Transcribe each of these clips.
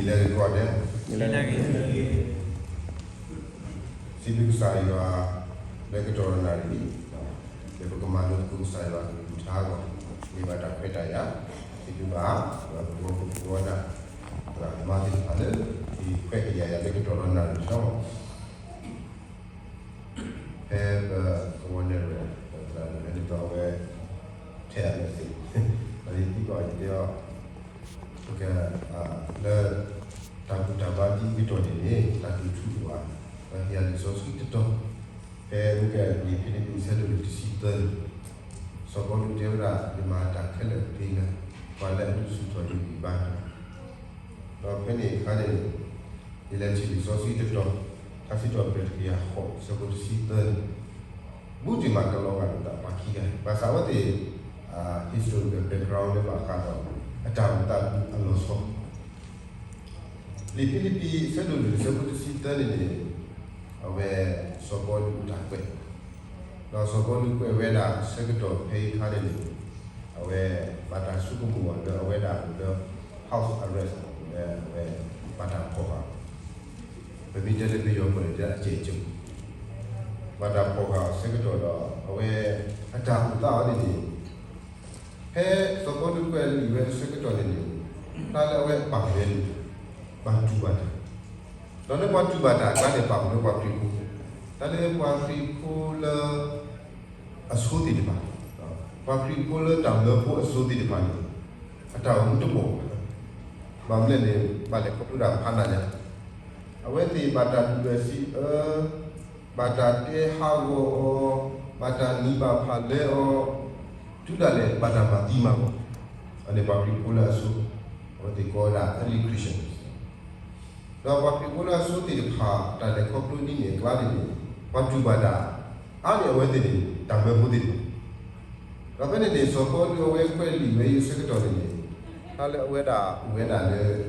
လဲၤက့ၤကီးဒဲး, စံးဘျုးကစၢ်ယွၤ လၢကတီၢ်နၣ်ရံၣ်, လၢပကမၤလိသကိးကစၢ်ယွၤကလုၢ်ကထါအဂီၢ်, မ့ၢ်ဘၣ်တၢ်ခွဲးတၢ်ယာ်, စံးဘျုးဘၣ် ပှၤကဝီၤဖိကဝီၤနၢ်, ပှၤမၤသ့ၣ်တဖၣ်လၢ ယခွဲးကယာ်ယၤလၢကတီၢ်နၣ်ရံၣ်လီၤ. ဖဲပကဝီၤနဲၣ်ရွဲၣ် ပသရၣ်ဒိၣ်ဟဲနုာ်လီၤအဝဲ ထဲအမဲာ်သ့ၣ်, ဒီးယသံကွၢ်ယတဲအီၤ, ပက, လၢ တၢ်ဘူၣ်တၢ်ဘါဒ်အံၤကတီၢ်န့ၣ်န့ၣ် တၢ်ဒုးထူးအိၣ်ဧါ, ဒီးဟ့ၣ်ယၤလံာ်စီဆှံတတီၤ, ဖဲမ့ၢ်ကလံာ်ဖံလံးပံးအဆၢဒိၣ်လွံၢ်တဆံသၢန့ၣ်, စီၤပီလူးတဲဝဲဒၣ် ယမၤတၢ်ခဲလၢာ်သ့လၢ ပှၤလၢအဒုးဆူၣ်ထီၣ်ယဂံၢ်ဘါန့ၣ် ဒီးဖဲန့ၣ်အခါန့ၣ် ယလဲၤထံၣ်လံာ်စီဆှံတတီၤ, ထါစံးထီၣ်ပတြၢၤတကယၤဃိး အဆၢဖိတဆံသၢန့ၣ်, ဘူးဒံးမးကလီၤဂာ်လိာ်သးပှၤခံဂၤ, ဘၣ်ဆၣ်အဝဲသ့ၣ် history ဒီး background လၢဘၣ်ဃးဒီး အတၢ်အိၣ်သးအလီၤဆီ လံာ်ဖံလံးပံး အဆၢဒိၣ်လွံၢ် အဆၢဖိတဆံသၢန့ၣ်န့ၣ်, အဝဲ စီၤပီလူးအတၢ်ကွဲး, ဒီးစီၤပီလူးကွဲးဝဲဒၣ်အဆၢကတီၢ်ဖဲအံၤအခါန့ၣ်န့ၣ်, အဝဲ ဘၣ်တၢ်ဆိကမိၣ်အီၤလၢအဝဲဒၣ်အိၣ်လၢ house arrest လၢအဝဲ ဘၣ်တၢ်ဖီၣ်ဃာ်အီၤ, ပမ့ၢ်တဲလၢပယီၤပူၤန့ၣ် တဲဒၣ်အကျယ်ချုပ်, ဘၣ်တၢ်ဖီၣ်ဃာ်အီၤအဆၢကတီၢ်ဒီး အဝဲ အတၢ်အိၣ်သးအီၤန့ၣ်န့ၣ် ဖဲစီၤပီလူးကွဲးလံာ်ဝဲအဆၢကတီၢ်န့ၣ်န့ၣ်, တၢ်လၢအဝဲပာ်ဂဲၤလိာ်, ပာ်တူၢ်ဘၣ်တၢ်, ဒီးလၢပှၤတူၢ်ဘၣ်တၢ်အကျါန့ၣ် ပာ်ဃုာ်လၢပှၤခရံာ်ဖိ, တၢ်လၢပှၤခရံာ်ဖိလၢ အဆိသ့ၣ်တဖၣ်, ပှၤခရံာ်ဖိလၢတၢ်မၢဖိအဆိသ့ၣ်တဖၣ်န့ၣ် အတၢ်အိၣ်မူတဘီၣ်ဘၣ်. ဘၣ်မနုၤလဲၣ်န့ၣ် ဘၣ်လဲၤခီဖျိဒၣ်ဖးနးညါ, အဝဲသ့ၣ်ဘၣ်တၢ်ဒုၣ်ဒွဲၣ်စံးအၢ, ဘၣ်တၢ်တဲဟးဂီၤအီၤ, ဘၣ်တၢ်နံၤဘၣ်ဖၣ်လၢအီၤ, တုၤဒၣ်လဲာ်ဘၣ်တၢ်မၤသံမၤဂီၤ, အန့ၣ်ပှၤခရံာ်ဖိလၢအဆိ, အဝဲသ့ၣ်ကိးဝဲဒၣ် early Christian ဒီးပှၤခရံာ်ဖိလၢအဆိသ့ၣ်တဖၣ် တၢ်လဲၤခီဖျိဒ်န့ၣ်အကျါန့ၣ်န့ၣ်, ပှၤတူၢ်ဘၣ်တၢ်အါန့ၢ်အဝဲသ့ၣ်န့ၣ် တၢ်မၢဖိသ့ၣ်တဖၣ်, ဒီးဖဲန့ၣ်န့ၣ် စီၤပီလူးအဝဲကွဲးလံာ်ဝဲအံၤအဆၢကတီၢ်န့ၣ်န့ၣ်, တၢ်လၢအဝဲဒၣ်အိၣ်ဝဲဒၣ်လၢ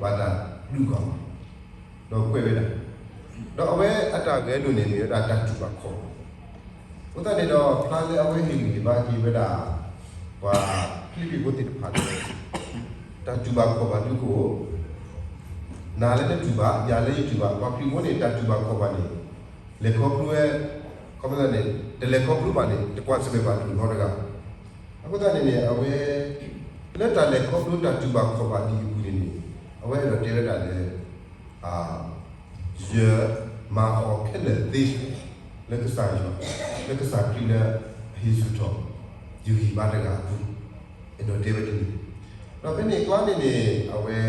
ဘၣ်တၢ်ဒုးကီၤ ဒီးကွဲးဝဲဒၣ်, ဒီးအဝဲအတၢ်ဂဲၤလိာ်န့ၣ်မ့ၢ်ဝဲဒၣ်တၢ်တူၢ်ဘၣ်ခီၣ်ဘၣ်, အဃိသတးန့ၣ်ဒီး ဖျါလၢအဝဲဟ့ၣ်ဂံၢ်ဟ့ၣ်ဘါက့ၤဝဲဒၣ် ပှၤဖံလံးပံးဖိသ့ၣ်တဖၣ်လၢ တၢ်တူၢ်ဘၣ်ခီၣ်ဘၣ်ဒုးကအိၣ်, နၤလၢနတူၢ်ဘၣ် ယၤလၢယတူၢ်ဘၣ် ပှၤခရံာ်ဖိန့ၣ် တၢ်တူၢ်ဘၣ်ခီၣ်ဘၣ်န့ၣ် လဲၤခီဖျိဝဲ, ခီဖျိန့ၣ် တလဲၤခီဖျိဘၣ်န့ၣ် တကွၢ်ဆၢၣ်မဲာ်ဘၣ်တနီတဂၤဘၣ်. အဃိသတးန့ၣ်န့ၣ် အဝဲ လၢတၢ်လဲၤခီဖျိတၢ်တူၢ်ဘၣ်ခီၣ်ဘၣ်ဒ်အပူၤန့ၣ်န့ၣ် အဝဲအဲၣ်ဒိးတဲဝဲဒၣ်လၢ ယမၤအီၤခဲလၢာ်သ့ လၢကစၢ်ယွၤ, လၢကစၢ်ခရံာ်လၢအဟ့ၣ်ဆူၣ်ထီၣ် ယဂံၢ်ဘါတဂၤအပူၤ, အဲၣ်ဒိးတဲဝဲဒ်န့ၣ်, ဒီးဖဲန့ၣ်အကျါန့ၣ်န့ၣ် အဝဲ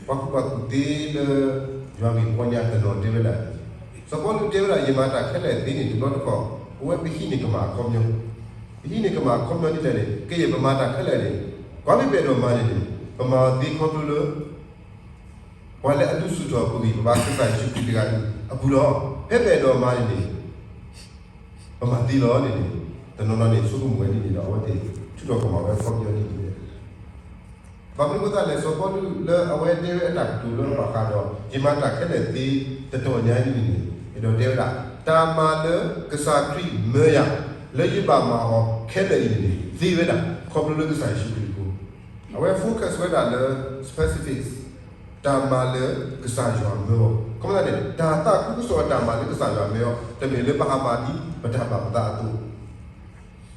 ပှၤကူၣ်ဘၣ်ကူၣ်သ့လၢ ယွၤဂ့ၢ်ပီညါတနီၤတဲဝဲဒၣ်, စီၤပီလူးတဲဝဲဒၣ် ယမၤတၢ်ခဲလၢာ်သ့န့ၣ် တဘျီတခီၣ် ပဝဲပဟံးန့ၢ်ကမၣ်အခီပညီ, ပဟံးန့ၢ်ကမၣ်အခီပညီဒ်လဲၣ်န့ၣ် ကယဲၢ်ပမၤတၢ်ခဲလၢာ်န့ၣ် ကွၢ်မ့ၢ်ပအဲၣ်ဒိးမၤန့ၣ်န့ၣ် ပမၤအီၤသ့ခီဖျိလၢ ပှၤလၢအဒုးဆူၣ်ထီၣ်ပဂံၢ်ပဘါကစၢ်ယ့ၣ်ၡူးခရံာ်တဂၤအံၤအပူၤလီၤ. ဖဲပအဲၣ်ဒိးမၤန့ၣ်န့ၣ် ပမၤသ့လီၤန့ၣ်န့ၣ် တနီၤနီၤန့ၣ် ဆိကမိၣ်ဝဲဒ်န့ၣ်ဒီး အဝဲသ့ၣ်ထုးထီၣ်ကမၣ်ဝဲအခီပညီဒ်န့ၣ်, ဘၣ်မနုၤအဃိသတးလဲၣ် စီၤပီလူးလၢအဝဲတဲဝဲအတၢ်ကတိၤလၢဘၣ်ဃးဒီး ယမၤတၢ်ခဲလၢာ်သ့ တတီၢ်ညါအံၤန့ၣ်န့ၣ် အဲၣ်ဒိးတဲဝဲဒၣ် တၢ်မၤလၢကစၢ်ခရံာ်မၢယၤ လၢယဘၣ်မၤအီၤခဲလၢာ်အံၤန့ၣ်န့ၣ် သ့ဝဲဒၣ် ခီဖျိလၢကစၢ်ယ့ၣ်ၡူးခရံာ်အဃိ, အဝဲ focus ဝဲဒၣ်လၢ specifics တၢ်မၤလၢကစၢ်ယွၤမၢအီၤ, ခီမ့ၢ်န့ၣ် တၢ်သးခုကစီၣ်အတၢ်မၤလၢကစၢ်ယွၤမၢအီၤ တမ့ၢ်လၢပဟးမၤဒ်ပတၢ်ဘၣ်ပသးအသိး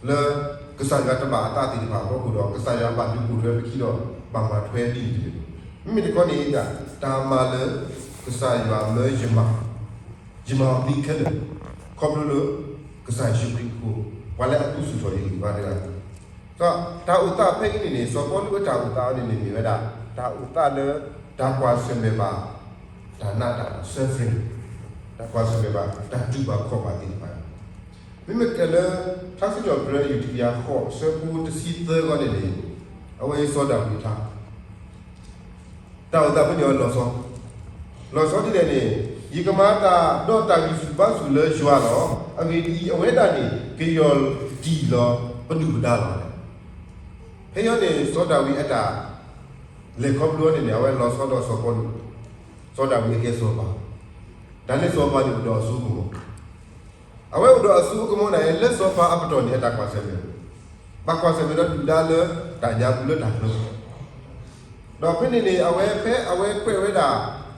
လၢကစၢ်ယွၤတဘၣ်အသးသ့ၣ်တဖၣ်အဖီခိၣ်ဒီး ကစၢ်ယွၤဘၣ်ဒုးပိာ်ထွဲပခံဒီး ဘၣ်မၤထွဲဒ်န့ၣ်တဂ့ၤ. မ့မ့ၢ်တခီန့ၣ် တၢ်မၤလၢကစၢ်ယွၤမၢယမၤ, ယမၤအီၤသ့ခဲလၢာ် ခီဖျိလၢကစၢ်ယ့ၣ်ၡူးခရံာ်အဃိ, ပှၤလၢအဒုးဆူၣ်ထီၣ်ယဂံၢ်ဘါတဂၤအဃိ, ဒီးတၢ်အိၣ်သးဖဲအံၤန့ၣ်န့ၣ် စီၤပီလူးအတၢ်အိၣ်သးအံၤန့ၣ်န့ၣ် မ့ၢ်ဝဲဒၣ် တၢ်အိၣ်သးလၢ တၢ်ကွၢ်ဆၢၣ်မဲာ်ဘၣ် တၢ်နးတၢ်ဖှီၣ် suffering, တၢ်ကွၢ်ဆၢၣ်မဲာ်ဘၣ်တၢ်တူၢ်ဘၣ်ခီၣ်ဘၣ်သ့ၣ်တဖၣ်, မ့မ့ၢ်ကဲလၢ ထါစံးထီၣ်ပတြၢၤ တကယၤဃိး အဆၢဖိတဆံသၢအဂီၢ်န့ၣ်န့ၣ် အဝဲစီၤဒၤဝံးအထါ တၢ်အိၣ်သးဖဲန့ၣ်အလီၤဆီ, လီၤဆီဒ်လဲၣ်န့ၣ် ယကမၤတၢ်ဒီးတၢ်ဂံၢ်ဆူၣ်ဘါဆူၣ်လၢယွၤလီၤ. အဂ့ၢ်ဒ်အံၤ အဝဲဒၣ်န့ၣ် ကယီၢ်တံၢ်လီၤပဒုၣ်ပဒါလီၤ. ဖဲအံၤန့ၣ် စီၤဒၤဝံးအတၢ်လဲၤခီဖျိန့ၣ်န့ၣ် အဝဲလီၤဆီဒီးစီၤပီလူး, စီၤဒၤဝံးအကဲစီၤပၤ, တၢ်လၢစီၤပၤန့ၣ် အိၣ်ဒီးအစိအကမီၤ အဝဲအိၣ်ဒီးအစိအကမီၤန့ၣ် လၢစီၤပၤအပတီၢ်န့ၣ် အတၢ်ကွၢ်ဆၢၣ်မဲာ်, ဘၣ်ကွၢ်ဆၢၣ်မဲာ်ဒီးဒုၣ်ဒါလၢတၢ်ညါပူၤလၢတၢ်ချၢ ဒီးဖဲန့ၣ်န့ၣ် အဝဲဖဲအဝဲကွဲးဝဲဒၣ်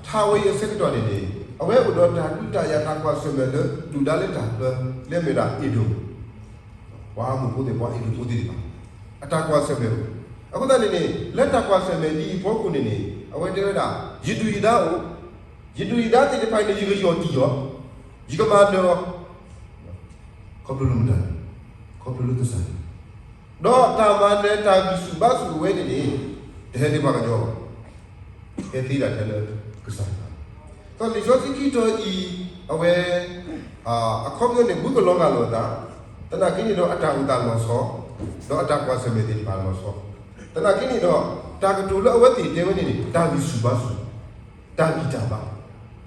ထါဝဲအံၤအဆၢကတီၢ်န့ၣ်န့ၣ် အဝဲအိၣ်ဒီးတၢ်ဒုးတၢ်ယၤတၢ်ကွၢ်ဆၢၣ်မဲာ်လၢ ဒုၣ်ဒါလၢတၢ်ပျၢၤ လၢမ့ၢ်ဒၣ်အ့ဒိၣ် ပှၤအမိၣ်ဖိသ့ၣ် ပှၤအ့ဒိၣ်ဖိသ့ၣ်တဖၣ် အတၢ်ကွၢ်ဆၢၣ်မဲာ်အိၣ်. အဃိသတးန့ၣ်န့ၣ် လၢတၢ်ကွၢ်ဆၢၣ်မဲာ်ဒ်အံၤအဖီခိၣ်န့ၣ်န့ၣ် အဝဲတဲဝဲဒၣ် ယဒုၣ်ယဒါအိၣ်, ယဒုၣ်ယဒါသ့ၣ်တဖၣ်န့ၣ် ယကယီၢ်တံၢ်အီၤ, ယကမၤနၢၤအီၤ ခီဖျိလၢမတၤ, ခီဖျိလၢကစၢ်ယွၤ, ဒီးတၢ်မၤနၢၤတၢ်ဂံၢ်ဆူၣ်ဘါဆူၣ်အဝဲန့ၣ်န့ၣ် တဟဲလၢပှၤကညီဘၣ်, ဟဲသ့ဒၣ်ထဲလၢကစၢ်ယွၤ. ဒီးလံာ်စီဆှံခံတီၤအံၤ အဝဲ အခီပညီန့ၣ် ဘူးကလီၤဂာ်လိာ်အသး, သနာ်က့န့ၣ်ဒီးအတၢ်အိၣ်သးလီၤဆီ, ဒီးအတၢ်ကွၢ်ဆၢၣ်မဲာ်သ့ၣ်တဖၣ်လီၤဆီ, သနာ်က့န့ၣ်ဒီး တၢ်ကတိၤလၢအဝဲသ့ၣ်တဲဝဲန့ၣ်န့ၣ် တၢ်ဂံၢ်ဆူၣ်ဘါဆူၣ် တၢ်ဂံၢ်တၢ်ဘါ.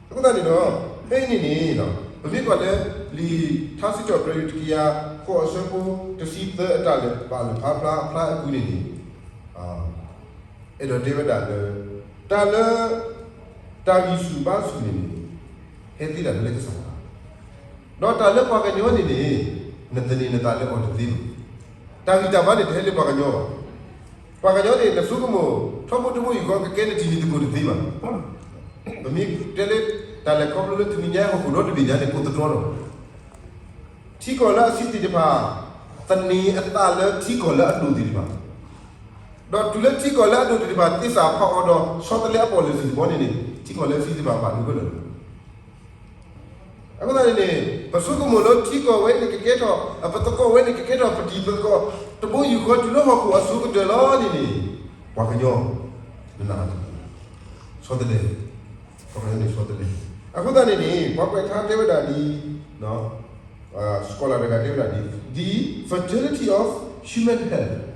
အဃိသတးန့ၣ်ဒီး ဖဲအံၤန့ၣ်န့ၣ် ပမ့ၢ်ကွၢ်လၢ လံာ်ထါစံးထီၣ်ပတြၢၤ တကယၤဃိး အဆၢဖိတဆံသၢ အတၢ်လဲၤပာ်လုၢ်ဖးဖျါအဖျါအပူၤန့ၣ်န့ၣ် အဲၣ်ဒိးတဲဝဲဒၣ်လၢ တၢ်လၢ တၢ်ဂံၢ်ဆူၣ်ဘါဆူၣ်န့ၣ်န့ၣ် ဟဲသ့ဒၣ်လၢကစၢ်ယွၤ, ဒီးတၢ်လၢပှၤကညီန့ၣ်န့ၣ် နသန့ၤနသးလၢအီၤတသ့ဘၣ်. တၢ်ဂံၢ်တၢ်ဘါန့ၣ် တဟဲလၢပှၤကညီဘၣ်. ပှၤကညီန့ၣ် နဆိကမိၣ် ထီဘိတဘိယူၢ်ဃီ ကကဲနတံၤနသကိးတသ့ဘၣ်. ပမ့ၢ်တဲလၢ တၢ်လဲၤခီဖျိလၢတနံၤညါဟီၣ်ခိၣ်ဒီတဘ့ၣ်ညါန့ၣ် ကိးသတြီလီၤ. ထံကီၢ်လၢအဆံးသ့ၣ်တဖၣ် သန့ၤအသးလၢထံကီၢ်လၢအဒိၣ်သ့ၣ်တဖၣ်, ဒီးတုၤလၢထံကီၢ်လၢအဒိၣ်သ့ၣ်တဖၣ် သ့စးဖးအီၤဒီး ဆီတလဲအပီၣ်လဲၣ်သ့ၣ်တဖၣ်န့ၣ်န့ၣ် ထံကီၢ်လၢအဆံးသ့ၣ်တဖၣ်ဘၣ်ဒိဘၣ်လီၤ. အဃိသတးန့ၣ်န့ၣ် ပဆိကမိၣ်လၢထံကီၢ်ဝဲန့ၣ်ကကဲထီၣ် ပသကိးဝဲန့ၣ်ကကဲထီၣ်ပတံၤပသကိး တဘိယူၢ်ဃီတုၤလၢဟီၣ်ခိၣ်အစိၤကတၢၢ်လီၤန့ၣ်န့ၣ် ပှၤကညီ နနၢ် ဆီတလဲ, ပှၤကညီန့ၣ်ဆီတလဲ. အဃိသတးန့ၣ်န့ၣ် ပှၤကွဲးထါတဲဝဲဒၣ်ဒ် scholar တဂၤတဲဝဲဒၣ်ဒ် the fragility of human health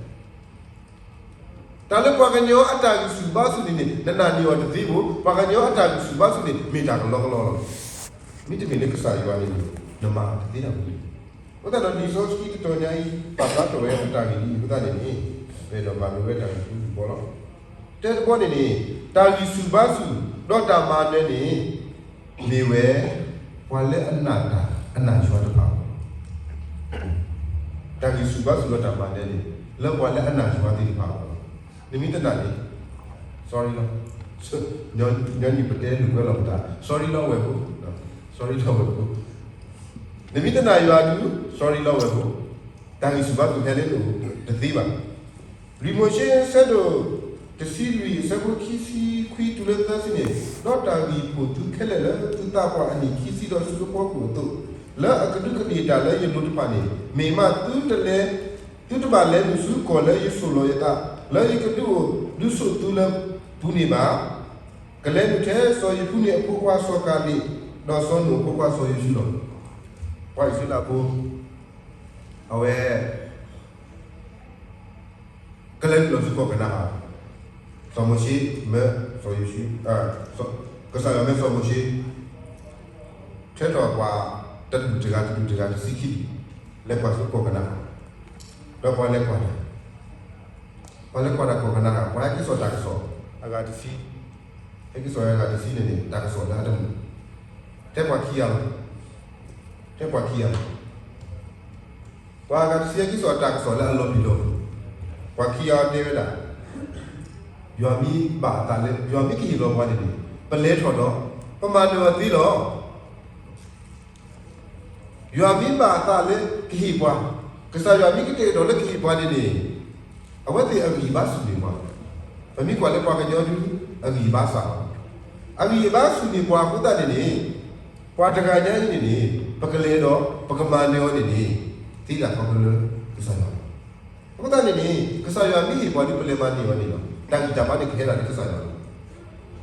တၢ်လၢပှၤကညီအတၢ်ဂံၢ်ဆူၣ်ဘါဆူၣ်န့ၣ်န့ၣ် နနာ်န့ၢ်အီၤတသ့ဘၣ်, ပှၤကညီအတၢ်ဂံၢ်ဆူၣ်ဘါဆူၣ်န့ၣ် မ့ၢ်တၢ်ကလီကလီလီၤ. မ့တမ့ၢ်လၢကစၢ်ယွၤန့ၣ်န့ၣ် နမၤတသ့တၢ်မနုၤ. အဃိသတးဒီးလံာ်စီဆှံတတီၤညါအံၤ ပာ်ဖျါထီၣ်ဝဲအတၢ်ဂ့ၢ်ဒ်အံၤအဃိသတးန့ၣ်န့ၣ် ပအဲၣ်ဒိးမၤလိဝဲတၢ်ဂ့ၢ်ဖိတဘီလီၤ. တၢတဘီန့ၣ်န့ၣ် တၢ်ဂံၢ်ဆူၣ်ဘါဆူၣ် ဒီးတၢ်မၤနၢၤန့ၣ် မ့ၢ်ဝဲ ပှၤလၢအနာ်တၢ် အနာ်ယွၤတဖၣ်အဂီၢ်လီၤ. တၢ်ဂံၢ်ဆူၣ်ဘါဆူၣ်ဒီးတၢ်မၤနၢၤန့ၣ် လၢပှၤလၢအနာ်ယွၤသ့ၣ်တဖၣ်အဂီၢ်လီၤ. နမ့ၢ်တနာ်န့ၣ် sorry လီၤ. ညီနုၢ်ပတဲလိာ်ကွဲလီၤပသး sorry လီၤဝဲၢ်ဖိ, sorry လီၤဝဲၢ်ဖိ. နမ့ၢ်တနာ်ယွၤဒုး sorry လီၤဝဲၢ်ဖိ, တၢ်ဂံၢ်ဆူၣ်ဘါဆူၣ်ဟဲလၢနအိၣ်တသ့ဘၣ်. လွံၢ်မိၤၡ့ဆၢဒိၣ်တဆံလွံၢ် အဆၢဖိခံဆံခွံတုၤလၢသၢဆံန့ၣ်, ဒီးတၢ်ဂံၢ်ဖှိၣ်သုခဲလၢာ်လၢသုသးပှၢ်အနံၣ်ခံဆံဒီးဆူအဖီခိၣ်အသိး, လၢအကဒူးကဒ့ၣ်တၢ်လၢယလိၤတဖၣ်န့ၣ်, မ့ၢ်မးသုတလဲ သုတဘၣ်လဲၤနုာ်ဆူကီၢ်လၢယစိာ်လီၤယသး, လၢယကဒုးအိၣ်ဒုးဆိးသုလၢပူၤန့ၣ်ဘၣ်. ကလဲၤနုာ်ထဲစီၤယဖူန့ၣ်အဖိခွါစီၤကၤလ့း, ဒီးစီၤနိၣ်အဖိခွါစီၤယိၤၡူလီၤ. ပှၤအံၣ်စရ့လးဖိ အဝဲ ကလဲၤနုာ်လီၤဆူကီၢ်ကနၤဧၣ်, စီၤမိၤၡ့ မၢစီၤယိၤၡူ, ကစၢ်ယွၤမၢစီၤမိၤၡ့ ဆှၢထီၣ်ပှၤတဒူၣ်တဂၤတဒူၣ်တဂၤတဆံခံဒူၣ်, လဲၤကွၢ်ဆူကီၢ်ကနၤဧၣ်, ဒီးပှၤလဲၤကွၢ်တၢ်, ပှၤလဲၤကွၢ်တၢ်ကီၢ်ကနၤဧၣ် ပှၤဟဲက့ၤစိာ်တၢ်ကစီၣ်အဂၤတဆံ, ဟဲက့ၤစိာ်အဂၤတဆံန့ၣ်န့ၣ် တၢ်ကစီၣ်လၢအတမုာ်, ထဲပှၤခံဂၤလီၤ, ထဲပှၤခံဂၤလီၤ. ပှၤအဂၤတဆံဟဲက့ၤစိာ်တၢ်ကစီၣ်လၢအလီၤပျံၤလီၤဖုး, ပှၤခံဂၤတဲဝဲဒၣ် ယွၤမ့ၢ်ဘၣ်အသးလၢ ယွၤမ့ၢ်ကဟ့ၣ်လီၤပှၤန့ၣ်န့ၣ် ပလဲၤထီၣ်ဒီး ပမၤနၢၤအီၤသ့လီၤ. ယွၤမ့ၢ်ဘၣ်အသးလၢကဟ့ၣ်ပှၤ, ကစၢ်ယွၤမ့ၢ်ကတဲာ်ကတီၤလၢကဟ့ၣ်ပှၤန့ၣ်န့ၣ်, အဝဲသ့ၣ်အဂံၢ်ဘါဆူၣ်န့ၢ်ပှၤ, ပမ့ၢ်ကွၢ်လၢပှၤကညီဒု အဂံၢ်ဘါစၢ်လီၤ. အဂံၢ်အဘါဆူၣ်န့ၢ်ပှၤအဃိသတးန့ၣ်န့ၣ်, ပှၤတဂၤညါအံၤန့ၣ်န့ၣ် ပကလဲၤဒီး ပကမၤနၢၤအီၤန့ၣ်န့ၣ် သ့ဒၣ်ခီဖျိလၢကစၢ်ယွၤလီၤ. အဃိသတးန့ၣ်န့ၣ် ကစၢ်ယွၤမ့ၢ်ဟ့ၣ်ပှၤဒု ပလဲၤမၤန့ၢ်အီၤန့ၣ်လီၤ. တၢ်ဂံၢ်တၢ်ဘါန့ၣ်ကဟဲဒၣ်လၢကစၢ်ယွၤလီၤ.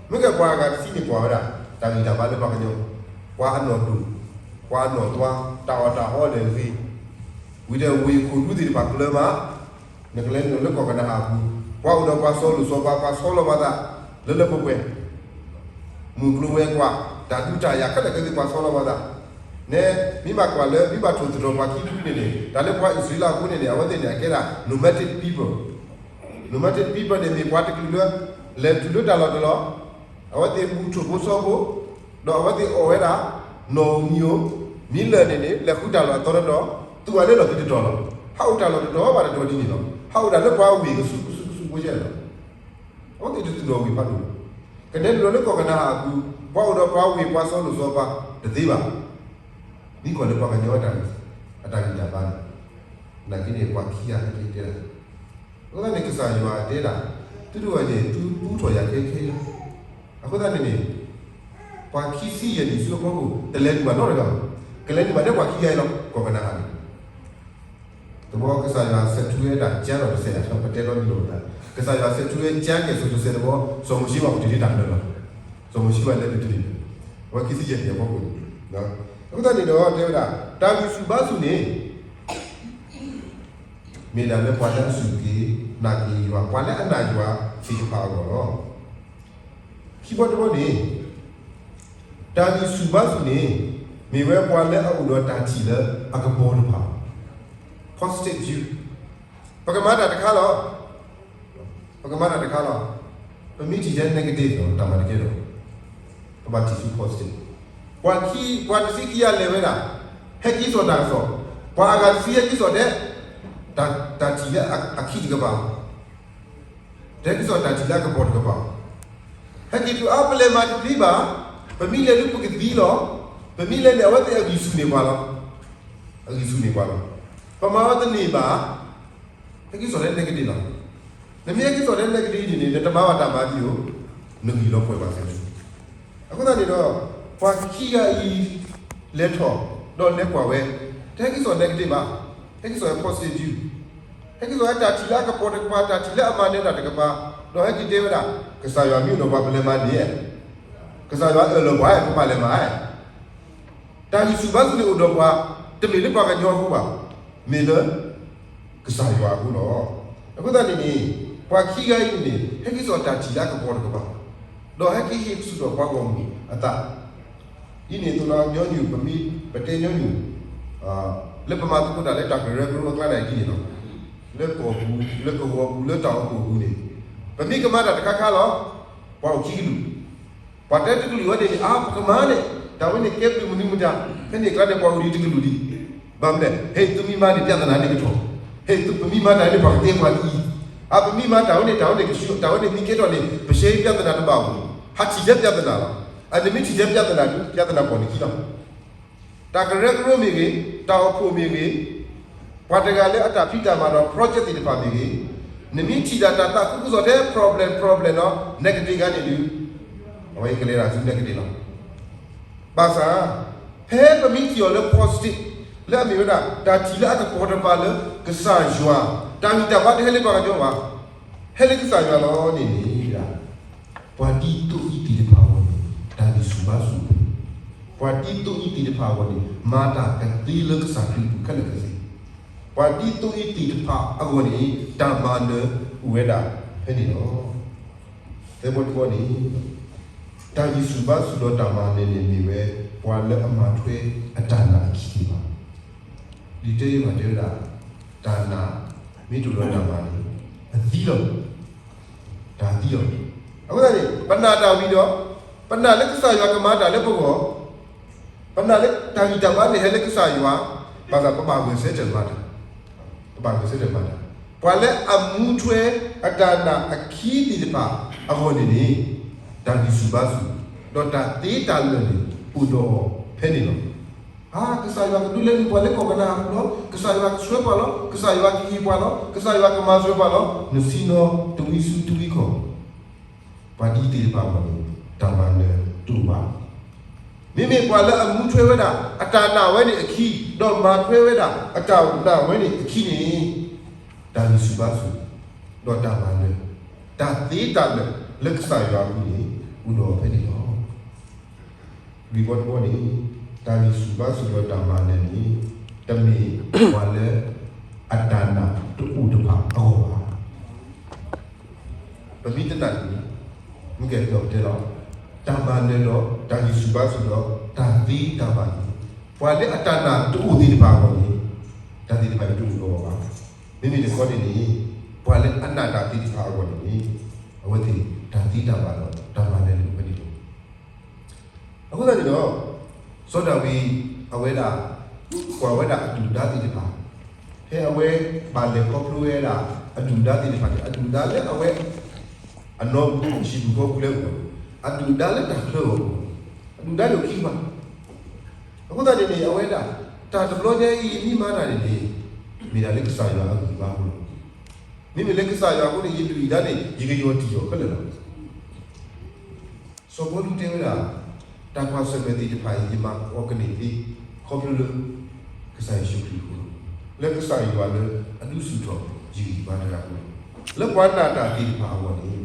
မ့ၢ်ကဲပှၤအဂၤတဆံန့ၣ်ကွၢ်ဝဲဒၣ် တၢ်ဂံၢ်တၢ်ဘါလၢပှၤကညီ, ပှၤအနီၢ်ဒိၣ်, ပှၤအနီၢ်သွါ, တၢ်အီၣ်တၢ်အီလဲၤဂ့ၤ, ဝံၤဒီးဝ့ၢ်ခိၣ်ဒူသ့ၣ်တဖၣ်ကျၢၤမး, နကလဲၤနုာ်လၢကီၢ်ကနၤဧၣ်အပူၤ, ပှၤအိၣ်ဒီးပှၤစီၤလိၣ်စီၤပၤ ပှၤဆီလီၤပှၤသး လၢလၢပှဲၤပှဲၤ မုၢ်ကျိၤဝဲၤကွာ်, တၢ်ဒုးတၢ်ယၤခဲလၢာ်ခဲဆ့ပှၤဆီလီၤပှၤသး, နဲ မ့ၢ်ဘၣ်ကွၢ်လၢ မ့ၢ်ဘၣ်ထိၣ်သတြီၤပှၤခံဖုန့ၣ်န့ၣ် တၢ်လၢပှၤအံၣ်စရ့လးဖိန့ၣ်န့ၣ် အဝဲသ့ၣ်န့ၣ် အကဲဒၣ် nomadic people, nomadic people န့ၣ် မ့ၢ်ပှၤတကလုာ်လၢ လဲၤတုၤလၢတၢ်လီၢ်တလီၢ်, အဝဲသ့ၣ်ဘူၣ်ထိၣ်ဖိဆီဖိ, ဒီးအဝဲသ့ၣ်အီၣ်ဝဲဒၣ် နီၣ်ဧိၤမံၤဧိၤ, မ့ၢ်လၢာ်န့ၣ်န့ၣ် လဲၤဃုတၢ်လီၢ်အသီတတီၤ, သူၣ်ဝဲလၢလီၢ်ခံတတီၤလီၤ. ဟးအိၣ်တၢ်လီၢ်တတီၤဘၣ်တတီၤဒ်န့ၣ်လီၤ. ဟးအိၣ်ဒၣ်လၢပှၤဝ့ၢ်ကဆူကဆူကဆူဖိယဲၢ်လီၤ. အဝဲသ့ၣ်တသူၣ်ထီၣ်ဝ့ၢ်ဖးဒိၣ်, ကနဲဒိၣ်လီၤလၢကီၢ်ကနၤအၣ်အပူၤ, ပှၤအိၣ်ဒီးပှၤဝ့ၢ်ပှၤစီၤလိၣ်စီၤပၤတသ့ဘၣ်. မ့ၢ်ကွၢ်လၢပှၤကညီအတၢ်ဂံၢ်တၢ်ဘါန့ၣ်, နာ်က့န့ၣ် ပှၤခံဂၤန့ၣ်က့တဲဒၣ်, အဃိသတးန့ၣ် ကစၢ်ယွၤတဲဒၣ်, သုတဂၤန့ၣ် သုပူထီၣ်ယၤခဲခဲလၢာ်. အဃိသတးန့ၣ်န့ၣ်, ပှၤခံဆံယဲၢ်နံၣ်ဆူအဖီခိၣ် တလဲၤနုာ်ဘၣ်နီတဂၤဘၣ်, ကလဲၤနုာ်ဘၣ်ထဲပှၤခံဂၤအံၤလီၤ ကီၢ်ကနၤအၣ်န့ၣ် တဘျီကစၢ်ယွၤဆဲးထူဝဲဒၣ်ကၠါဒီးတစဲးဒၣ် ပတဲလီၤနံၤလိာ်သး, ကစၢ်ယွၤဆဲးထူဝဲကၠါကဲၣ်ဆိးတစဲးတဘျီ, စီၤမိၤၡ့ဘၣ်အိၣ်တ့ၢ်လံတၢ်မၢလီၤ. စီၤမိၤၡ့ဘၣ်လဲၤတ့ၢ်တ့ၢ်လံ, အဝဲခံဆံယဲၢ်နံၣ်အဖီခိၣ်န့ၣ်, အဃိသတးန့ၣ်ဒီးတဲဝဲဒၣ်, တၢ်ဂံၢ်ဆူၣ်ဘါဆူၣ်န့ၣ် မ့ၢ်ဒၣ်လၢပှၤလၢအစူၢ်က့ၤနာ်က့ၤယွၤ, ပှၤလၢအနာ်ယွၤသ့ၣ်တဖၣ်အဂီၢ်လီၤ. ခံဘီတဘီန့ၣ်, တၢ်ဂံၢ်ဆူၣ်ဘါဆူၣ်န့ၣ် မ့ၢ်ဝဲပှၤလၢအအိၣ်ဒီးတၢ်ထံၣ်လၢအကပီၤတဖၣ်, positive view. ပကမၤတၢ်တခါလီၤ. ပကမၤတၢ်တခါလီၤ. ပမ့ၢ်ထံၣ်ထဲ negative ဒီး တၢ်မၤတကဲဒီး ပဘၣ်ထံၣ်ဆူ positive. ပှၤခံ, ပှၤတဆံခံဂၤလဲၤဝဲဒၣ်, ဟဲက့ၤစိာ်တၢ်ကစီၣ်, ပှၤအဂၤတဆံဟဲက့ၤစိာ်ထဲ တၢ်, တၢ်ထံၣ်လၢအခံတကပၤ, တဟဲက့ၤစိာ်တၢ်ထံၣ်လၢအကပီၤတကပၤ, ဟဲက့ၤတုၤအါ ပလဲၤမၤတသ့ဘၣ်, ပမ့ၢ်လဲၤဒုးပကသံလီၤ, ပမ့ၢ်လဲၤန့ၣ် အဝဲသ့ၣ်အဂံၢ်ဆူၣ်န့ၢ်ပှၤလီၤ, အဂံၢ်ဆူၣ်န့ၢ်ပှၤလီၤ. ပမၤဝဲတန့ၢ်ဘၣ်, ဟဲက့ၤစိာ်ထဲ negative လီၤ. နမ့ၢ်ဟဲက့ၤစိာ်ထဲ negative န့ၣ်န့ၣ် နတမၤဘၣ်တၢ်မၤသံဧိၤ, နဂံၢ်လီၤပှဲၤဘၣ်သ့ၣ်. အဃိသတးန့ၣ်ဒီး ပှၤခံဂၤအံၤ လဲၤထီၣ်, ဒီးလဲၤကွၢ်ဝဲ, တဟဲက့ၤစိာ် negative ဘၣ်, ဟဲက့ၤစိာ်ဝဲ positive view, ဟဲက့ၤစိာ်ဝဲတၢ်ထံၣ်လၢအကပီၤတကပၤ, တၢ်ထံၣ်လၢအမၤနၢၤတၢ်တကပၤ, ဒီးဟဲက့ၤတဲဝဲဒၣ်, ကစၢ်ယွၤမ့ၢ်အိၣ်ဒီးပှၤ ပလဲၤမၤန့ၣ်, ကစၢ်ယွၤအၢၣ်လီၤပှၤ ပဘၣ်လဲၤမၤ တၢ်ဂံၢ်ဆူၣ်ဘါဆူၣ်န့ၣ်အိၣ်ဒီးပှၤ, တမ့ၢ်လၢပှၤကညီအဃိဘၣ်, မ့ၢ်လၢကစၢ်ယွၤအဃိလီၤ. အဃိသတးန့ၣ်န့ၣ်, ပှၤခံဂၤအံၤန့ၣ် ဟဲက့ၤစိာ်တၢ်ထံၣ်လၢအကပီၤတကပၤ, ဒီးဟဲက့ၤဟ့ၣ်ဆူၣ်ထီၣ်ပှၤဂီၢ်မုၢ်အသး, ဒ်န့ၣ်အသိးဒီးညီနုၢ် ပမ့ၢ်ပတဲညီနုၢ်, လၢပမၤသကိးတၢ်လၢ တၢ်ကရၢကရိအကျါန့ၣ်ဒ်န့ၣ်လီၤ. လၢကီၢ်ပူၤ, လၢကဝီၤပူၤ, လၢတၢ်အိၣ်ဖှိၣ်ပူၤန့ၣ်, ပမ့ၢ်ကမၤတၢ်တခါခါလီၤ, ပှၤအိၣ်ခံကလုာ်, ပှၤတဲတကလုာ်ဝဲန့ၣ်န့ၣ်, အါ ပကမၤန့ၣ်, တၢ်ဝဲန့ၣ်ကဲဘျုးမနုၤမတၤ, ဖဲန့ၣ်အကျါန့ၣ် ပှၤအိၣ်ဒံးတကလုာ်ဒံး, ဘၣ်မနုၤလဲၣ်, ဟဲ သုမ့ၢ်မၤန့ၣ် ပြဿနာန့ၣ်ကထီၣ်, ဟဲ သု ပမ့ၢ်မၤတၢ်န့ၣ် ပှၤကတဲပှၤလံ, အါ ပမ့ၢ်မၤတၢ်ဝဲန့ၣ် တၢ်ဝဲန့ၣ်ကဆူၣ်, တၢ်ဝဲန့ၣ်မ့ၢ်ကဲထီၣ်န့ၣ် ပရှဲ ပြဿနာတဘၣ်အိၣ်, ဟးထံၣ်ထဲ ပြဿနာ လီၤ. အနမ့ၢ်ထံၣ်ထဲ ပြဿနာ ဒုး ပြဿနာ ပိာ်န့ၢ်ခံလီၤ. တၢ်ကရၢကရိမ့ၢ်ဂ့ၤ, တၢ်အိၣ်ဖှိၣ်မ့ၢ်ဂ့ၤ, ပှၤတဂၤလၢအတၢ်ဖံးတၢ်မၤဒီး project သ့ၣ်တဖၣ်မ့ၢ်ဂ့ၤ, နမ့ၢ်ထံၣ်ဒၣ်တၢ်သးခုကစီၣ်ထဲ problem problem ဒီး negative ဂၤန့ၣ်ဒုး, အဝဲကလဲၤဒၣ်ဆူ negative လီၤ. ဘၣ်ဆၣ်, ဖဲပမ့ၢ်ထံၣ်အီၤလၢ positive, လၢအမ့ၢ်ဝဲဒၣ် တၢ်ထံၣ်လၢအကပီၤတကပၤလၢကစၢ်ယွၤ, တၢ်ဂံၢ်တၢ်ဘါတဟဲလၢပှၤကညီဘၣ်, ဟဲလၢကစၢ်ယွၤလီၤန့ၣ်န့ၣ်, ပှၤဒ်သိးအံၤသ့ၣ်တဖၣ်အဂီၢ်န့ၣ် တၢ်ဂံၢ်ဆူၣ်ဘါဆူၣ်, ပှၤဒ်သိးအံၤသ့ၣ်တဖၣ်အဂီၢ်န့ၣ် မၤတၢ်ကသ့လၢကစၢ်ခရံာ်အပူၤခဲလၢာ်ခဲဆ့, ပှၤဒ်သိးအံၤသ့ၣ်တဖၣ်အဂီၢ်န့ၣ် တၢ်မၤနၢၤအိၣ်ဝဲဒၣ်ဖဲန့ၣ်လီၤ. သၢဘီတဘီန့ၣ်, တၢ်ဂံၢ်ဆူၣ်ဘါဆူၣ်ဒီးတၢ်မၤနၢၤန့ၣ်မ့ၢ်ဝဲ ပှၤလၢအမၤထွဲအတၢ်နာ်အခံသ့ၣ်တဖၣ်, လံာ်တဲယိၤဟၣ်တဲဝဲဒၣ်, တၢ်နာ်မ့ၢ်တအိၣ်ဒီးတၢ်မၤန့ၣ် အသံလီၤ. တၢ်သံလီၤ. အဃိသတးန့ၣ် ပနာ်တၢ်ဝံၤဒီး, ပနာ်လၢကစၢ်ယွၤကမၤတၢ်လၢပဂီၢ်, ပနာ်လၢတၢ်ဂံၢ်တၢ်ဘါန့ၣ်ဟဲလၢကစၢ်ယွၤ, ဘၣ်ဆၣ်ပဘၣ်ဂဲၤဆၢထၢၣ်မၤတၢ်, ပဘၣ်ဂဲၤဆၢထၢၣ်မၤတၢ်, ပှၤလၢအမၤထွဲအတၢ်နာ်အခံသ့ၣ်တဖၣ်အဂီၢ်န့ၣ်န့ၣ်, တၢ်ဂံၢ်ဆူၣ်ဘါဆူၣ်, ဒီးတၢ်သ့တၢ်လၢာ်န့ၣ် အိၣ်ဒီးအီၤဖဲန့ၣ်လီၤ. အါ ကစၢ်ယွၤကဒုးလဲၤနုာ်ပှၤလၢကီၢ်ကနၤအပူၤလီၤ, ကစၢ်ယွၤကဆှၢပှၤလီၤ, ကစၢ်ယွၤကဟ့ၣ်ပှၤလီၤ, ကစၢ်ယွၤကမၤစၢၤပှၤလီၤ, နဆ့ၣ်နီၤတဝံၤဆူတဝံၤခီၣ်, ပှၤဒ်သ့ၣ်တဖၣ်အဂီၢ်န့ၣ် တၢ်မၤနၢၤတအိၣ်ဘၣ်. မ့မ့ၢ်ပှၤလၢအမၤထွဲဝဲဒၣ် အတၢ်နာ်ဝဲန့ၣ်အခံ, ဒီးမၤထွဲဝဲဒၣ် အတၢ်နာ်ဝဲန့ၣ်အခံန့ၣ်, တၢ်ဂံၢ်ဆူၣ်ဘါဆူၣ်, ဒီးတၢ်မၤနၢၤ, တၢ်သ့တၢ်လၢာ်လၢကစၢ်ယွၤအပူၤန့ၣ် အိၣ်ဒီးအီၤဖဲန့ၣ်လီၤ. လွံၢ်ဘီတဘီန့ၣ်, တၢ်ဂံၢ်ဆူၣ်ဘါဆူၣ်ဒီးတၢ်မၤနၢၤန့ၣ် တမ့ၢ်ပှၤလၢအတၢ်နာ်တအိၣ်တဖၣ်အဂီၢ်ဘၣ်. ပမ့ၢ်တနာ်န့ၣ်, မ့ၢ်ကဲဒီးပတဲလီၤ, တၢ်မၤနၢၤဒီးတၢ်ဂံၢ်ဆူၣ်ဘါဆူၣ်ဒီးတၢ်သ့တၢ်ဘၣ်န့ၣ်, ပှၤလၢအတၢ်နာ်တအိၣ်သ့ၣ်တဖၣ်အဂီၢ်န့ၣ်, တၢ်သ့ၣ်တဖၣ်န့ၣ်တအိၣ်ဒီးအီၤဘၣ်. မ့မ့ၢ်တခီန့ၣ်န့ၣ်, ပှၤလၢအနာ်တၢ်သ့ၣ်တဖၣ်အဂီၢ်န့ၣ်န့ၣ်, အဝဲသ့ၣ်တၢ်သ့တၢ်ဘၣ်ဒီးတၢ်မၤနၢၤန့ၣ်အိၣ်ဖဲန့ၣ်လီၤ. အဃိသတးန့ၣ်ဒီး, စီၤဒၤဝံး အဝဲဒၣ် ကွၢ်ဝဲဒၣ်အဒုၣ်အဒါသ့ၣ်တဖၣ်, ဖဲအဝဲဘၣ်လဲၤခီဖျိဝဲဒၣ်အဒုၣ်အဒါသ့ၣ်တဖၣ်န့ၣ်, အဒုၣ်အဒါလၢအဝဲ အနီၢ်ပူၤ ဟံၣ်ပူၤဃီပူၤလၢအအိၣ်, အဒုၣ်ဒါလၢတၢ်ချၢအဂီၢ်, အဒုၣ်ဒါန့ၣ်အိၣ်ခံဘၣ်. အဃိသတးန့ၣ်န့ၣ် အဝဲဒၣ် တၢ်တဘျီညါအံၤ မ့ၢ်မၤတၢ်န့ၣ်န့ၣ် မ့ၢ်ဒၣ်လၢကစၢ်ယွၤအဂံၢ်ဘါအဃိလီၤ. မ့မ့ၢ်လၢကစၢ်ယွၤအဃိန့ၣ် ယဒုၣ်ယဒါန့ၣ် ယကယီၢ်တံၢ်အီၤခဲလၢာ်လီၤ. စီၤပီလူးတဲဝဲဒၣ် တၢ်ကွၢ်ဆၢၣ်မဲာ်သ့ၣ်တဖၣ်အံၤ ယမၤအီၤကန့ၢ်သ့ ခီဖျိလၢ ကစၢ်ယ့ၣ်ၡူးခရံာ်အဃိလီၤ. လၢကစၢ်ယွၤလၢအဒုးဆူၣ်ထီၣ်ယဂံၢ်ယဘါတဂၤအဃိလီၤ. လၢပှၤနာ်တၢ်သ့ၣ်တဖၣ်အဂီၢ်န့ၣ်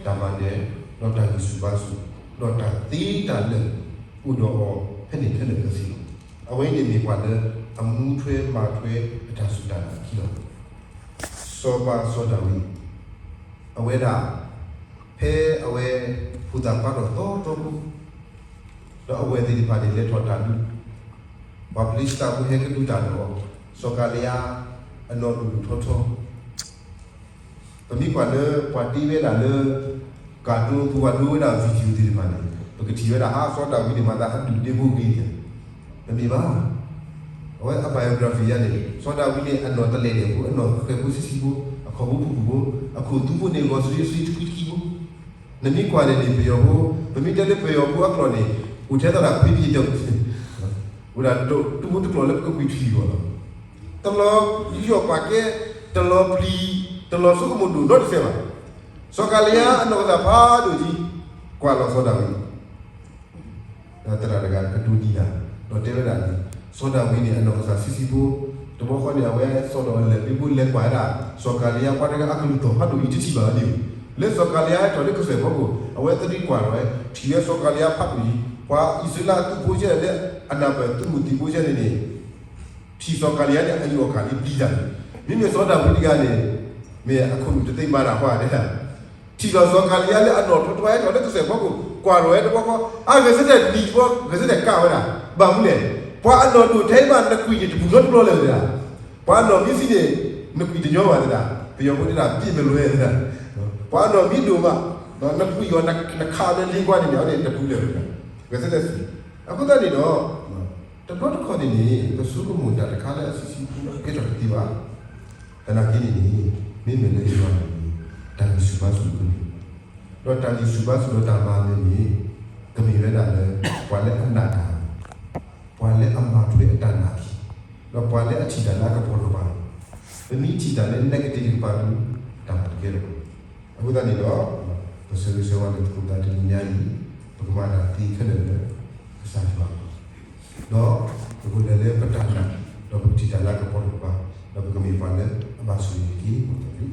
တၢ်မၤနၢၤ ဒီးတၢ်ဂံၢ်ဆူၣ်ဘါဆူၣ် ဒီးတၢ်သ့တၢ်လၢာ် အိၣ်ဒီးအီၤဖဲန့ၣ်ခဲလၢာ်ခဲဆ့လီၤ. အဝဲအံၤန့ၣ်မ့ၢ်ပှၤလၢအမူထွဲမၤထွဲအတၢ်စူၢ်တၢ်နာ်အခံလီၤ. စီၤပၤစီၤဒၤဝံး အဝဲဒၣ် ဖဲအဝဲ ဖိသၣ်ခွါထီၣ်သီသီဖိ ဒီးအဝဲၢ်သ့ၣ်တဖၣ်န့ၣ် လဲၤထီၣ်တၢ်ဒုး, ပှၤဖလ့ၡသးဖိဟဲကဒုးတၢ်ဒီး စီၤကၤလံယါ အနီၢ်ဒိၣ်ဒိၣ်ထီထီ ပမ့ၢ်ကွၢ်လၢပှၤတ့ဝဲဒၣ်လၢ ကၢ်ဒိ ပှၤဒိဝဲဒၣ် video သ့ၣ်တဖၣ်န့ၣ် ပကထံၣ်ဝဲဒၣ် ဟါ စီၤဒၤဝံးန့ၣ် မၤသးဟးဒုးဒ့ဖိဂ့ၤန့ၣ် တမ့ၢ်ဘၣ်. အဝဲအ biography ယါန့ၣ် စီၤဒၤဝံးန့ၣ် အနီၢ်တလဲၤဒဲးဖိ အနီၢ်ဃဲၤဖိဆံးဆံးဖိ အခီၣ်ဖိဖုၣ်ဖုၣ်ဖိ အခိၣ်သူဖိန့ၣ် ဂီၤဆံးဆံးတခွံတခံဖိ နမ့ၢ်ကွၢ်န့ၣ်န့ၣ် ပယီၤဖိ ပမ့ၢ်တဲလၢပယီၤဖိအကျိာ်န့ၣ် အိၣ်ထဲသးဒၣ်ခွံပြည့် အိၣ်ဒၣ်တူၢ်ဖိတကျိာ်လၢပကကွံာ်ထံအဂီၢ်လီၤ. တလီၤယူးယီၣ်ပာ်ကဲ, တလီၤပျံၤ, တလီၤဆိကမိၣ်ဒိၣ်နီတစဲးဘၣ်. စီၤကၤလံယါအနီၢ်ကစၢ်ဖးဒိၣ်ကံ ကွၢ်လီၤစီၤဒၤဝံး ဒီးသရၣ်တဂၤကဒိးနံၤနၤ ဒီးတဲဝဲဒၣ်န့ၣ် စီၤဒၤဝံးန့ၣ် အနီၢ်ကစၢ်ဆံးဆံးဖိ တဘျီဃီန့ၣ် အဝဲစီၤဒီးအလဲၤဘ့ဖိလဲၤကွၢ်ဝဲဒၣ် စီၤကၤလံယါပှၤတဂၤအကလုၢ်တီၢ်ဖးဒိၣ်အံၤ တထံၣ်ဘၣ်ဒံးဧိၤ, လၢစီၤကၤလံယါဟဲထီၣ်လၢကစၢၢ်ဖီခိၣ် အဝဲသဒံးကွၢ်လီၤဝဲ ထံၣ်ဝဲစီၤကၤလံယါဖးဒိၣ်အံၤ ပှၤအံၣ်စရ့လးအသုးဖိဆဲးလၢ အနၢ်ပၢၢ်သုးမုၢ်သံၣ်ဘိဆဲးန့ၣ်န့ၣ် ထံၣ်စီၤကၤလံယါန့ၣ် အယူၢ်အီၣ်ကၢ်လံပျံၤတၢ်န့ၣ် မ့မ့ၢ်စီၤဒၤဝံးတဂၤန့ၣ် မ့ၢ်အခိၣ်နူာ်တသ့မၤတၢ်ပှၤဒဲး ထံၣ်လီၤစီၤကၤလံယါလၢအနီၢ်ထီထီဟဲထီၣ်လၢကစၢၢ်ဖီခိၣ် ကွၢ်လီၤဝဲတဘျီဃီ အဂဲၤဆၢထၢၣ်နံၤတဘျီ ဂဲၤဆၢထၢၣ်ကးဝဲဒၣ် ဘၣ်မနုၤလဲၣ် ပှၤအနီၢ်ဒိၣ်ထဲအံၤမး နကွံာ်န့ၣ်တပူၤနီတဘျီလၢၤဝဲဒၣ် ပှၤအနီၢ်မ့ၢ်ဆံးန့ၣ် နကွံာ်တညီဘၣ်သဒၣ် ပယီၤဖိတဲဒၣ် ပျံၤမလွဲသဒၣ် ပှၤအနီၢ်မ့ၢ်ဒိၣ်မး နကွံာ်အီၤ နခးအီၤလၢလ့ကွၢ်န့ၣ်န့ၣ် အဝဲန့ၣ်တပူၤလၢၤဝဲဒၣ် ဂဲၤဆၢထၢၣ်ဆူၣ် အဃိသတးန့ၣ်ဒီး တဘျီတခီၣ်န့ၣ်န့ၣ် ပဆိကမိၣ်တၢ်တခါလၢအဆံးဆံးဖိကဲထီၣ်တသ့ဘၣ်. သနာ်က့န့ၣ်န့ၣ် မ့မ့ၢ်လၢယွၤန့ၣ်န့ၣ် တၢ်ဂံၢ်ဆူၣ်ဘါဆူၣ်အပူၤန့ၣ် ဒီးတၢ်ဂံၢ်ဆူၣ်ဘါဆူၣ်ဒီးတၢ်မၤနၢၤန့ၣ် ကမ့ၢ်ဝဲဒၣ်လၢ ပှၤလၢအနာ်တၢ် ပှၤလၢအမၤထွဲအတၢ်နာ်ခံ ဒီးပှၤလၢအထံၣ်တၢ်လၢအကပီၤတကပၤန့ၣ် ပမ့ၢ်ထံၣ်တၢ်လၢ negative တကပၤဒီး တၢ်မၤတကဲလၢၤဘၣ်. အဃိသတးန့ၣ်ဒီး ပဆၢဂ့ၤဆၢဝါလၢသကိးသးတနံၤညါအံၤ ပကမၤတၢ်သ့ခဲလၢာ်လၢ ကစၢ်ယွၤ ဒီးပကလဲၤလၢပတၢ်နာ် ဒီးပကထံၣ်တၢ်လၢအကပီၤတကပၤ ဒီးပကမ့ၢ်ပှၤလၢအဘၣ်ဆိၣ်ဂ့ၤတက့ၢ်.